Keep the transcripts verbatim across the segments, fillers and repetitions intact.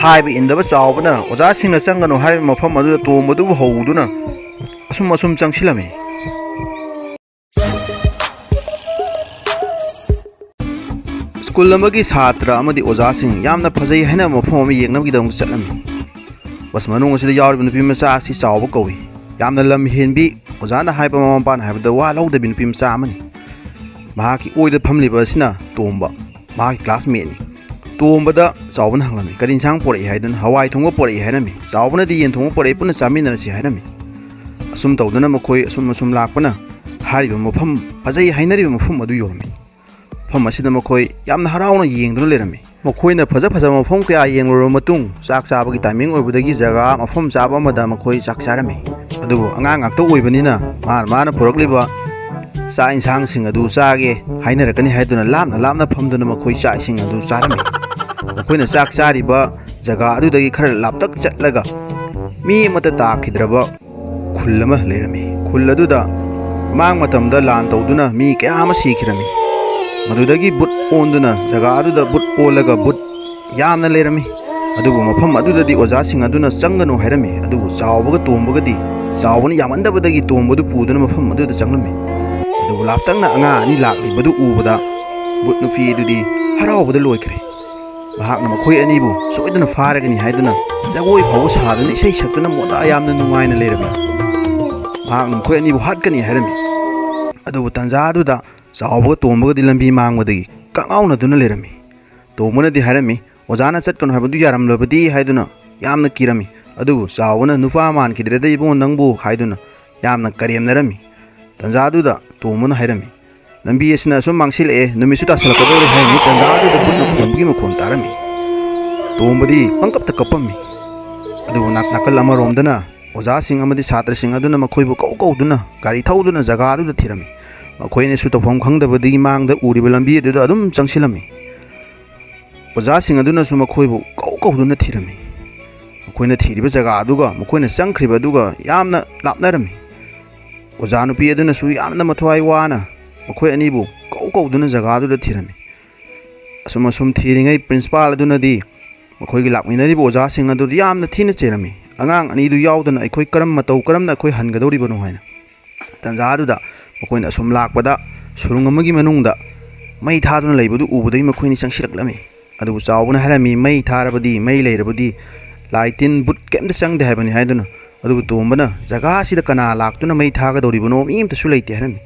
ꯍꯥꯏꯕ ꯏꯟꯗꯕ ꯆꯥꯎꯕꯅ ꯑꯣꯖꯥꯁꯤꯡꯅ ꯆꯪꯒꯅꯨ ꯍꯥꯏꯔꯤꯕ ꯃꯐꯝ ꯑꯗꯨꯗ ꯇꯣꯝꯕꯗꯨꯕꯨ ꯍꯧꯗꯨꯅ ꯑꯁꯨꯝ ꯑꯁꯨꯝ ꯆꯪꯁꯤꯜꯂꯝꯃꯤ꯫ ꯁ꯭ꯀꯨꯜ ꯑꯃꯒꯤ ꯁꯥꯇ꯭ꯔ ꯑꯃꯗꯤ ꯑꯣꯖꯥꯁꯤꯡ ꯌꯥꯝꯅ ꯐꯖꯩ ꯍꯥꯏꯅꯕ ꯃꯐꯝ ꯑꯃ ꯌꯦꯡꯅꯕꯒꯤꯗꯃꯛ ꯆꯠꯂꯝꯃꯤ꯫ ꯕꯁ ꯃꯅꯨꯡ ꯑꯁꯤꯗ ꯌꯥꯎꯔꯤꯕ ꯅꯨꯄꯤ ꯃꯆꯥ ꯑꯁꯤ ꯆꯥꯎꯕ ꯀꯧꯏ꯫ ꯌꯥꯝꯅ ꯂꯝ ꯍꯦꯟꯕꯤ, ꯑꯣꯖꯥꯅ ꯍꯥꯏꯕ, ꯃꯃꯥ ꯃꯄꯥꯅ ꯍꯥꯏꯕꯗ ꯋꯥ ꯂꯧꯗꯕꯤ ꯅꯨꯄꯤ ꯃꯆꯥ ꯑꯃꯅꯤ꯫ ꯃꯍꯥꯛꯀꯤ ꯑꯣꯏꯗ ꯐꯝꯂꯤꯕ ꯑꯁꯤꯅ ꯇꯣꯝꯕ, ꯃꯍꯥꯛꯀꯤ ꯀ꯭ꯂꯥꯁꯃꯦꯠꯅꯤ꯫ ꯇꯣꯝꯕꯗ ꯆꯥꯎꯕꯅ ꯍꯪꯂꯝꯃꯤ, "ꯀꯔꯤ ꯏꯟꯁꯥꯡ ꯄꯣꯔꯛꯏ?" ꯍꯥꯏꯗꯨꯅ, "ꯍꯋꯥꯏ ꯊꯣꯡꯕ ꯄꯣꯔꯛꯏ" ꯍꯥꯏꯔꯝꯃꯤ꯫ ꯆꯥꯎꯕꯅꯗꯤ, "ꯌꯦꯟ ꯊꯣꯡꯕ ꯄꯣꯔꯛꯏ, ꯄꯨꯟꯅ ꯆꯥꯃꯤꯟꯅꯔꯁꯤ" ꯍꯥꯏꯔꯝꯃꯤ꯫ ꯑꯁꯨꯝ ꯇꯧꯗꯨꯅ ꯃꯈꯣꯏ ꯑꯁꯨꯝ ꯑꯁꯨꯝ ꯂꯥꯛꯄꯅ ꯍꯥꯏꯔꯤꯕ ꯃꯐꯝ, ꯐꯖꯩ ꯍꯥꯏꯅꯔꯤꯕ ꯃꯐꯝ ꯑꯗꯨ ꯌꯧꯔꯝꯃꯤ꯫ ꯃꯐꯝ ꯑꯁꯤꯗ ꯃꯈꯣꯏ ꯌꯥꯝꯅ ꯍꯔꯥꯎꯅ ꯌꯦꯡꯗꯨꯅ ꯂꯩꯔꯝꯃꯤ꯫ ꯃꯈꯣꯏꯅ ꯐꯖ ꯐꯖꯕ ꯃꯐꯝ ꯀꯌꯥ ꯌꯦꯡꯂꯨꯔꯕ ꯃꯇꯨꯡ, ꯆꯥꯛ ꯆꯥꯕꯒꯤ ꯇꯥꯏꯃꯤꯡ ꯑꯣꯏꯕꯗꯒꯤ ꯖꯒꯥ ꯃꯐꯝ ꯆꯥꯕ ꯑꯃꯗ ꯃꯈꯣꯏ ꯆꯥꯛ ꯆꯥꯔꯝꯃꯤ꯫ ꯑꯗꯨꯕꯨ ꯑꯉꯥꯡ ꯉꯥꯛꯇ ꯑꯣꯏꯕꯅꯤꯅ ꯃꯥꯅ ꯃꯥꯅ ꯄꯨꯔꯛꯂꯤꯕ ꯆꯥꯛ ꯏꯟꯁꯥꯡꯁꯤꯡ ꯑꯗꯨ ꯆꯥꯒꯦ ꯍꯥꯏꯅꯔꯛꯀꯅꯤ ꯍꯥꯏꯗꯨꯅ ꯂꯥꯞꯅ ꯂꯥꯞꯅ ꯐꯝꯗꯨꯅ ꯃꯈꯣꯏ ꯆꯥꯛ ꯏꯁꯤꯡ ꯑꯗꯨ ꯆꯥꯔꯝꯃꯤ꯫ ꯃꯈꯣꯏꯅ ꯆꯥꯛ ꯆꯥꯔꯤꯕ ꯖꯒꯥ ꯑꯗꯨꯗꯒꯤ ꯈꯔ ꯂꯥꯞꯇꯛ ꯆꯠꯂꯒ ꯃꯤ ꯑꯃꯠꯇ ꯇꯥꯈꯤꯗ꯭ꯔꯕ ꯈꯨꯜ ꯑꯃ ꯂꯩꯔꯝꯃꯤ꯫ ꯈꯨꯜ ꯑꯗꯨꯗ ꯃꯃꯥꯡ ꯃꯇꯝꯗ ꯂꯥꯟ ꯇꯧꯗꯨꯅ ꯃꯤ ꯀꯌꯥ ꯑꯃ ꯁꯤꯈꯤꯔꯝꯃꯤ꯫ ꯃꯗꯨꯗꯒꯤ ꯕꯨꯠ ꯑꯣꯟꯗꯨꯅ ꯖꯒꯥ ꯑꯗꯨꯗ ꯕꯨꯠ ꯑꯣꯜꯂꯒ ꯕꯨꯠ ꯌꯥꯝꯅ ꯂꯩꯔꯝꯃꯤ꯫ ꯑꯗꯨꯕꯨ ꯃꯐꯝ ꯑꯗꯨꯗꯗꯤ ꯑꯣꯖꯥꯁꯤꯡ ꯑꯗꯨꯅ ꯆꯪꯒꯅꯨ ꯍꯥꯏꯔꯝꯃꯤ꯫ ꯑꯗꯨꯕꯨ ꯆꯥꯎꯕꯒ ꯇꯣꯝꯕꯒꯗꯤ, ꯆꯥꯎꯕꯅ ꯌꯥꯝꯃꯟꯗꯕꯗꯒꯤ ꯇꯣꯝꯕꯗꯨ ꯄꯨꯗꯨꯅ ꯃꯐꯝ ꯑꯗꯨꯗ ꯆꯪꯂꯝꯃꯤ꯫ ꯑꯗꯨꯕꯨ ꯂꯥꯞꯇꯛꯅ ꯑꯉꯥꯡ ꯑꯅꯤ ꯂꯥꯛꯂꯤꯕꯗꯨ ꯎꯕꯗ ꯕꯨꯠ ꯅꯨꯄꯤ ꯑꯗꯨꯗꯤ ꯍꯔꯥꯎꯕꯗ ꯂꯣꯏꯈ꯭ꯔꯦ꯫ ꯃꯍꯥꯛꯅ ꯃꯈꯣꯏ ꯑꯅꯤꯕꯨ ꯁꯣꯏꯗꯅ ꯐꯥꯔꯒꯅꯤ ꯍꯥꯏꯗꯨꯅ ꯖꯒꯣꯏ ꯐꯥꯎꯕ ꯁꯥꯗꯨꯅ ꯏꯁꯩ ꯁꯛꯇꯨꯅ ꯃꯣꯗꯥ ꯌꯥꯝꯅ ꯅꯨꯡꯉꯥꯏꯅ ꯂꯩꯔꯝꯃꯤ꯫ ꯃꯍꯥꯛꯅ ꯃꯈꯣꯏ ꯑꯅꯤꯕꯨ ꯍꯥꯠꯀꯅꯤ ꯍꯥꯏꯔꯝꯃꯤ꯫ ꯑꯗꯨꯕꯨ ꯇꯟꯖꯥ ꯑꯗꯨꯗ ꯆꯥꯎꯕꯒ ꯇꯣꯝꯕꯒꯗꯤ ꯂꯝꯕꯤ ꯃꯥꯡꯕꯗꯒꯤ ꯀꯛꯉꯥꯎꯅꯗꯨꯅ ꯂꯩꯔꯝꯃꯤ꯫ ꯇꯣꯝꯕꯅꯗꯤ ꯍꯥꯏꯔꯝꯃꯤ, "ꯑꯣꯖꯥꯅ ꯆꯠꯀꯅꯨ ꯍꯥꯏꯕꯗꯨ ꯌꯥꯔꯝꯂꯕꯗꯤ" ꯍꯥꯏꯗꯨꯅ ꯌꯥꯝꯅ ꯀꯤꯔꯝꯃꯤ꯫ ꯑꯗꯨꯕꯨ ꯆꯥꯎꯕꯅ, "ꯅꯨꯄꯥ ꯃꯥꯟꯈꯤꯗ꯭ꯔꯦꯗ ꯏꯕꯨꯡꯉꯣ ꯅꯪꯕꯨ" ꯍꯥꯏꯗꯨꯅ ꯌꯥꯝꯅ ꯀꯔꯦꯝꯅꯔꯝꯃꯤ꯫ ꯇꯟꯖꯥꯗꯨꯗ ꯇꯣꯝꯕꯅ ꯍꯥꯏꯔꯝꯃꯤ, "ꯂꯝꯕꯤ ꯑꯁꯤꯅ ꯑꯁꯨꯝ ꯃꯥꯡꯁꯤꯜꯂꯛꯑꯦ, ꯅꯨꯃꯤꯠꯁꯨ ꯇꯥꯁꯤꯜꯂꯛꯀꯗꯧꯔꯦ" ꯍꯥꯏꯔꯝꯃꯤ꯫ ꯇꯟꯖꯥꯗꯨꯗ ꯕꯨꯠꯅ ꯈꯣꯡꯕꯒꯤ ꯃꯈꯣꯟ ꯇꯥꯔꯝꯃꯤ꯫ ꯇꯣꯝꯕꯗꯤ ꯄꯪꯀꯞꯇ ꯀꯞꯄꯝꯃꯤ꯫ ꯑꯗꯨꯕꯨ ꯅꯥꯛ-, ꯅꯥꯀꯜ ꯑꯃꯔꯣꯝꯗꯅ ꯑꯣꯖꯥꯁꯤꯡ ꯑꯃꯗꯤ ꯁꯥꯇ꯭ꯔꯁꯤꯡ ꯑꯗꯨꯅ ꯃꯈꯣꯏꯕꯨ ꯀꯧ ꯀꯧꯗꯨꯅ ꯒꯥꯔꯤ ꯊꯧꯗꯨꯅ ꯖꯒꯥ ꯑꯗꯨꯗ ꯊꯤꯔꯝꯃꯤ꯫ ꯃꯈꯣꯏꯅꯁꯨ ꯇꯧꯐꯝ ꯈꯪꯗꯕꯗꯒꯤ ꯃꯥꯡꯗ ꯎꯔꯤꯕ ꯂꯝꯕꯤ ꯑꯗꯨꯗ ꯑꯗꯨꯝ ꯆꯪꯁꯤꯜꯂꯝꯃꯤ꯫ ꯑꯣꯖꯥꯁꯤꯡ ꯑꯗꯨꯅꯁꯨ ꯃꯈꯣꯏꯕꯨ ꯀꯧ ꯀꯧꯗꯨꯅ ꯊꯤꯔꯝꯃꯤ꯫ ꯃꯈꯣꯏꯅ ꯊꯤꯔꯤꯕ ꯖꯒꯥ ꯑꯗꯨꯒ ꯃꯈꯣꯏꯅ ꯆꯪꯈ꯭ꯔꯤꯕ ꯑꯗꯨꯒ ꯌꯥꯝꯅ ꯂꯥꯞꯅꯔꯝꯃꯤ꯫ ꯑꯣꯖꯥ ꯅꯨꯄꯤ ꯑꯗꯨꯅꯁꯨ ꯌꯥꯝꯅ ꯃꯊ꯭ꯋꯥꯏ ꯋꯥꯅ ꯃꯈꯣꯏ ꯑꯅꯤꯕꯨ ꯀꯧ ꯀꯧꯗꯨꯅ ꯖꯒꯥꯗꯨꯗ ꯊꯤꯔꯝꯃꯤ꯫ ꯑꯁꯨꯝ ꯑꯁꯨꯝ ꯊꯤꯔꯤꯉꯩ ꯄ꯭ꯔꯤꯟꯁꯤꯄꯥꯜ ꯑꯗꯨꯅꯗꯤ ꯑꯩꯈꯣꯏꯒꯤ ꯂꯥꯛꯃꯤꯟꯅꯔꯤꯕ ꯑꯣꯖꯥꯁꯤꯡ ꯑꯗꯨꯗꯤ ꯌꯥꯝꯅ ꯊꯤꯅ ꯆꯩꯔꯝꯃꯤ꯫ ꯑꯉꯥꯡ ꯑꯅꯤꯗꯨ ꯌꯥꯎꯗꯅ ꯑꯩꯈꯣꯏ ꯀꯔꯝ, ꯃꯇꯧ ꯀꯔꯝꯅ ꯑꯩꯈꯣꯏ ꯍꯟꯒꯗꯧꯔꯤꯕꯅꯣ ꯍꯥꯏꯅ꯫ ꯇꯟꯖꯥꯗꯨꯗ ꯃꯈꯣꯏꯅ ꯑꯁꯨꯝ ꯂꯥꯛꯄꯗ, ꯁꯨꯔꯨꯡ ꯑꯃꯒꯤ ꯃꯅꯨꯡꯗ ꯃꯩ ꯊꯥꯗꯨꯅ ꯂꯩꯕꯗꯨ ꯎꯕꯗꯒꯤ ꯃꯈꯣꯏꯅꯤ ꯆꯪꯁꯤꯜꯂꯛꯂꯝꯃꯤ꯫ ꯑꯗꯨꯕꯨ ꯆꯥꯎꯕꯅ ꯍꯥꯏꯔꯝꯃꯤ, "ꯃꯩ ꯊꯥꯔꯕꯗꯤ, ꯃꯩ ꯂꯩꯔꯕꯗꯤ ꯂꯥꯏ ꯇꯤꯟ ꯚꯨꯠ ꯀꯩꯝꯇ ꯆꯪꯗꯦ ꯍꯥꯏꯕꯅꯤ" ꯍꯥꯏꯗꯨꯅ꯫ ꯑꯗꯨꯕꯨ ꯇꯣꯝꯕꯅ ꯖꯒꯥ ꯑꯁꯤꯗ ꯀꯅꯥ ꯂꯥꯛꯇꯨꯅ ꯃꯩ ꯊꯥꯒꯗꯧꯔꯤꯕꯅꯣ, ꯃꯤ ꯑꯃꯠꯇꯁꯨ ꯂꯩꯇꯦ ꯍꯥꯏꯔꯝꯃꯤ꯫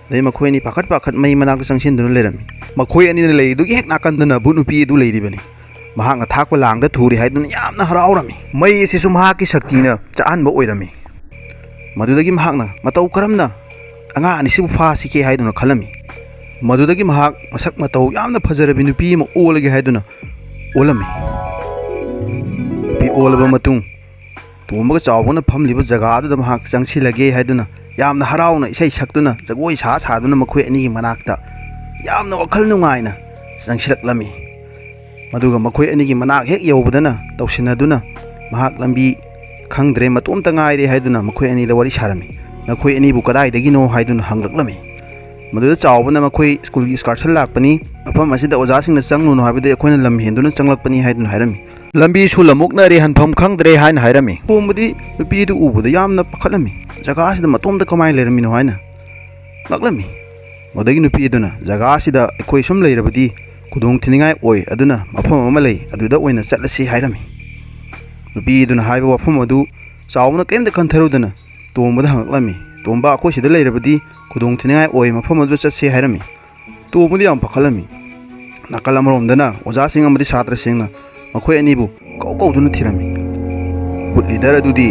ꯑꯗꯩ ꯃꯈꯣꯏ ꯑꯅꯤ ꯄꯥꯈꯠ ꯄꯥꯈꯠ ꯃꯩ ꯃꯅꯥꯛꯇ ꯆꯪꯁꯤꯟꯗꯨꯅ ꯂꯩꯔꯝꯃꯤ꯫ ꯃꯈꯣꯏ ꯑꯅꯤꯅ ꯂꯩꯔꯤꯗꯨꯒꯤ ꯍꯦꯛ ꯅꯥꯀꯟꯗꯅ ꯚꯨꯠ ꯅꯨꯄꯤ ꯑꯗꯨ ꯂꯩꯔꯤꯕꯅꯤ꯫ ꯃꯍꯥꯛꯅ ꯊꯥꯛꯄ ꯂꯥꯡꯗ ꯊꯨꯔꯦ ꯍꯥꯏꯗꯨꯅ ꯌꯥꯝꯅ ꯍꯔꯥꯎꯔꯝꯃꯤ꯫ ꯃꯩ ꯑꯁꯤꯁꯨ ꯃꯍꯥꯛꯀꯤ ꯁꯛꯇꯤꯅ ꯆꯥꯛꯍꯟꯕ ꯑꯣꯏꯔꯝꯃꯤ꯫ ꯃꯗꯨꯗꯒꯤ ꯃꯍꯥꯛꯅ ꯃꯇꯧ ꯀꯔꯝꯅ ꯑꯉꯥꯡ ꯑꯅꯤꯁꯤꯕꯨ ꯐꯥꯁꯤꯒꯦ ꯍꯥꯏꯗꯨꯅ ꯈꯜꯂꯝꯃꯤ꯫ ꯃꯗꯨꯗꯒꯤ ꯃꯍꯥꯛ ꯃꯁꯛ ꯃꯇꯧ ꯌꯥꯝꯅ ꯐꯖꯔꯕꯤ ꯅꯨꯄꯤ ꯑꯃ ꯑꯣꯜꯂꯒꯦ ꯍꯥꯏꯗꯨꯅ ꯑꯣꯜꯂꯝꯃꯤ꯫ ꯅꯨꯄꯤ ꯑꯣꯜꯂꯕ ꯃꯇꯨꯡ, ꯇꯣꯝꯕꯒ ꯆꯥꯎꯕꯅ ꯐꯝꯂꯤꯕ ꯖꯒꯥ ꯑꯗꯨꯗ ꯃꯍꯥꯛ ꯆꯪꯁꯤꯜꯂꯒꯦ ꯍꯥꯏꯗꯨꯅ ꯌꯥꯝꯅ ꯍꯔꯥꯎꯅ ꯏꯁꯩ ꯁꯛꯇꯨꯅ, ꯖꯒꯣꯏ ꯁꯥ ꯁꯥꯗꯨꯅ ꯃꯈꯣꯏ ꯑꯅꯤꯒꯤ ꯃꯅꯥꯛꯇ ꯌꯥꯝꯅ ꯋꯥꯈꯜ ꯅꯨꯡꯉꯥꯏꯅ ꯆꯪꯁꯤꯜꯂꯛꯂꯝꯃꯤ꯫ ꯃꯗꯨꯒ ꯃꯈꯣꯏ ꯑꯅꯤꯒꯤ ꯃꯅꯥꯛ ꯍꯦꯛ ꯌꯧꯕꯗꯅ ꯇꯧꯁꯤꯟꯅꯗꯨꯅ ꯃꯍꯥꯛ ꯂꯝꯕꯤ ꯈꯪꯗ꯭ꯔꯦ, ꯃꯇꯣꯝꯇ ꯉꯥꯏꯔꯦ ꯍꯥꯏꯗꯨꯅ ꯃꯈꯣꯏ ꯑꯅꯤꯗ ꯋꯥꯔꯤ ꯁꯥꯔꯝꯃꯤ꯫ "ꯅꯈꯣꯏ ꯑꯅꯤꯕꯨ ꯀꯗꯥꯏꯗꯒꯤꯅꯣ?" ꯍꯥꯏꯗꯨꯅ ꯍꯪꯂꯛꯂꯝꯃꯤ꯫ ꯃꯗꯨꯗ ꯆꯥꯎꯕꯅ ꯃꯈꯣꯏ ꯁ꯭ꯀꯨꯜꯒꯤ ꯏꯁꯀꯥꯔꯁꯟ ꯂꯥꯛꯄꯅꯤ, ꯃꯐꯝ ꯑꯁꯤꯗ ꯑꯣꯖꯥꯁꯤꯡꯅ ꯆꯪꯂꯨꯅꯨ ꯍꯥꯏꯕꯗꯤ ꯑꯩꯈꯣꯏꯅ ꯂꯝ ꯍꯦꯟꯗꯨꯅ ꯆꯪꯂꯛꯄꯅꯤ ꯍꯥꯏꯗꯨꯅ ꯍꯥꯏꯔꯝꯃꯤ꯫ "ꯂꯝꯕꯤꯁꯨ ꯂꯝꯃꯣꯛꯅꯔꯦ, ꯍꯟꯐꯝ ꯈꯪꯗ꯭ꯔꯦ" ꯍꯥꯏꯅ ꯍꯥꯏꯔꯝꯃꯤ꯫ ꯇꯣꯝꯕꯗꯤ ꯅꯨꯄꯤ ꯑꯗꯨ ꯎꯕꯗ ꯌꯥꯝꯅ ꯄꯥꯈꯠꯂꯝꯃꯤ꯫ ꯖꯒꯥ ꯑꯁꯤꯗ ꯃꯇꯣꯝꯇ ꯀꯃꯥꯏꯅ ꯂꯩꯔꯝꯃꯤꯅꯣ ꯍꯥꯏꯅ ꯉꯛꯂꯝꯃꯤ꯫ ꯃꯗꯨꯗꯒꯤ ꯅꯨꯄꯤ ꯑꯗꯨꯅ, "ꯖꯒꯥ ꯑꯁꯤꯗ ꯑꯩꯈꯣꯏ ꯁꯨꯝ ꯂꯩꯔꯕꯗꯤ ꯈꯨꯗꯣꯡ ꯊꯤꯅꯤꯡꯉꯥꯏ ꯑꯣꯏ, ꯑꯗꯨꯅ ꯃꯐꯝ ꯑꯃ ꯂꯩ, ꯑꯗꯨꯗ ꯑꯣꯏꯅ ꯆꯠꯂꯁꯤ" ꯍꯥꯏꯔꯝꯃꯤ꯫ ꯅꯨꯄꯤ ꯑꯗꯨꯅ ꯍꯥꯏꯕ ꯋꯥꯐꯝ ꯑꯗꯨ ꯆꯥꯎꯕꯅ ꯀꯔꯤꯝꯇ ꯈꯟꯊꯔꯨꯗꯅ ꯇꯣꯝꯕꯗ ꯍꯪꯂꯛꯂꯝꯃꯤ꯫ "ꯇꯣꯝꯕ, ꯑꯩꯈꯣꯏ ꯁꯤꯗ ꯂꯩꯔꯕꯗꯤ ꯈꯨꯗꯣꯡ ꯊꯤꯅꯤꯡꯉꯥꯏ ꯑꯣꯏ, ꯃꯐꯝ ꯑꯗꯨꯗ ꯆꯠꯁꯤ" ꯍꯥꯏꯔꯝꯃꯤ꯫ ꯇꯣꯝꯕꯗꯤ ꯌꯥꯝ ꯄꯥꯈꯠꯂꯝꯃꯤ꯫ ꯅꯥꯀꯜ ꯑꯃꯔꯣꯝꯗꯅ ꯑꯣꯖꯥꯁꯤꯡ ꯑꯃꯗꯤ ꯁꯥꯇ꯭ꯔꯁꯤꯡꯅ ꯃꯈꯣꯏ ꯑꯅꯤꯕꯨ ꯀꯧ ꯀꯧꯗꯨꯅ ꯊꯤꯔꯝꯃꯤ꯫ ꯕꯨꯠ ꯂꯤꯗꯔ ꯑꯗꯨꯗꯤ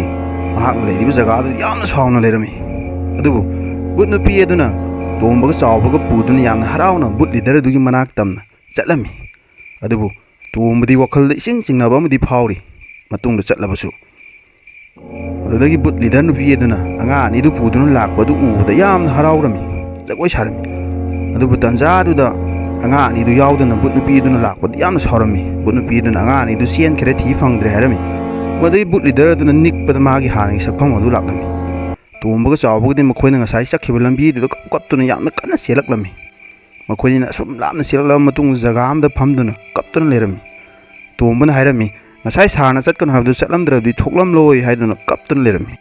ꯃꯍꯥꯛꯅ ꯂꯩꯔꯤꯕ ꯖꯒꯥ ꯑꯗꯨꯗ ꯌꯥꯝꯅ ꯁꯥꯎꯅ ꯂꯩꯔꯝꯃꯤ꯫ ꯑꯗꯨꯕꯨ ꯕꯨꯠ ꯅꯨꯄꯤ ꯑꯗꯨꯅ ꯇꯣꯝꯕꯒ ꯆꯥꯎꯕꯒ ꯄꯨꯗꯨꯅ ꯌꯥꯝꯅ ꯍꯔꯥꯎꯅ ꯕꯨꯠ ꯂꯤꯗꯔ ꯑꯗꯨꯒꯤ ꯃꯅꯥꯛ ꯇꯝꯅ ꯆꯠꯂꯝꯃꯤ꯫ ꯑꯗꯨꯕꯨ ꯇꯣꯝꯕꯗꯤ ꯋꯥꯈꯜꯗ ꯏꯆꯤꯡ ꯆꯤꯡꯅꯕ ꯑꯃꯗꯤ ꯐꯥꯎꯔꯤ꯫ ꯃꯇꯨꯡꯗ ꯆꯠꯂꯕꯁꯨ ꯑꯗꯨꯗꯒꯤ ꯕꯨꯠ ꯂꯤꯗꯔ ꯅꯨꯄꯤ ꯑꯗꯨꯅ ꯑꯉꯥꯡ ꯑꯅꯤꯗꯨ ꯄꯨꯗꯨꯅ ꯂꯥꯛꯄꯗꯨ ꯎꯕꯗ ꯌꯥꯝꯅ ꯍꯔꯥꯎꯔꯝꯃꯤ, ꯖꯒꯣꯏ ꯁꯥꯔꯝꯃꯤ꯫ ꯑꯗꯨꯕꯨ ꯇꯟꯖꯥ ꯑꯗꯨꯗ ꯑꯉꯥꯡ ꯑꯅꯤꯗꯨ ꯌꯥꯎꯗꯅ ꯕꯨꯠ ꯅꯨꯄꯤ ꯑꯗꯨꯅ ꯂꯥꯛꯄꯗ ꯌꯥꯝꯅ ꯁꯥꯎꯔꯝꯃꯤ꯫ ꯕꯨꯠ ꯅꯨꯄꯤ ꯑꯗꯨꯅ ꯑꯉꯥꯡ ꯑꯅꯤꯗꯨ ꯆꯦꯟꯈ꯭ꯔꯦ, ꯊꯤ ꯐꯪꯗ꯭ꯔꯦ ꯍꯥꯏꯔꯝꯃꯤ꯫ ꯃꯗꯨꯗꯒꯤ ꯕꯨꯠ ꯂꯤꯗꯔ ꯑꯗꯨꯅ ꯅꯤꯛꯄꯗ ꯃꯥꯒꯤ ꯍꯥꯟꯅꯒꯤ ꯁꯛꯐꯝ ꯑꯗꯨ ꯂꯥꯛꯂꯝꯃꯤ꯫ ꯇꯣꯝꯕꯒ ꯆꯥꯎꯕꯒꯗꯤ ꯃꯈꯣꯏꯅ ꯉꯁꯥꯏ ꯆꯠꯈꯤꯕ ꯂꯝꯕꯤꯗꯨꯗ ꯀꯞ ꯀꯞꯇꯨꯅ ꯌꯥꯝꯅ ꯀꯟꯅ ꯆꯦꯜꯂꯛꯂꯝꯃꯤ꯫ ꯃꯈꯣꯏꯅꯤꯅ ꯑꯁꯨꯝ ꯂꯥꯞꯅ ꯆꯦꯜꯂꯛꯂꯕ ꯃꯇꯨꯡꯗ ꯖꯒꯥ ꯑꯃꯗ ꯐꯝꯗꯨꯅ ꯀꯞꯇꯨꯅ ꯂꯩꯔꯝꯃꯤ꯫ ꯇꯣꯝꯕꯅ ꯍꯥꯏꯔꯝꯃꯤ, "ꯉꯁꯥꯏ ꯁꯥꯔꯅ ꯆꯠꯀꯅꯨ ꯍꯥꯏꯕꯗꯨ ꯆꯠꯂꯝꯗ꯭ꯔꯕꯗꯤ ꯊꯣꯛꯂꯝꯂꯣꯏ" ꯍꯥꯏꯗꯨꯅ ꯀꯞꯇꯨꯅ ꯂꯩꯔꯝꯃꯤ꯫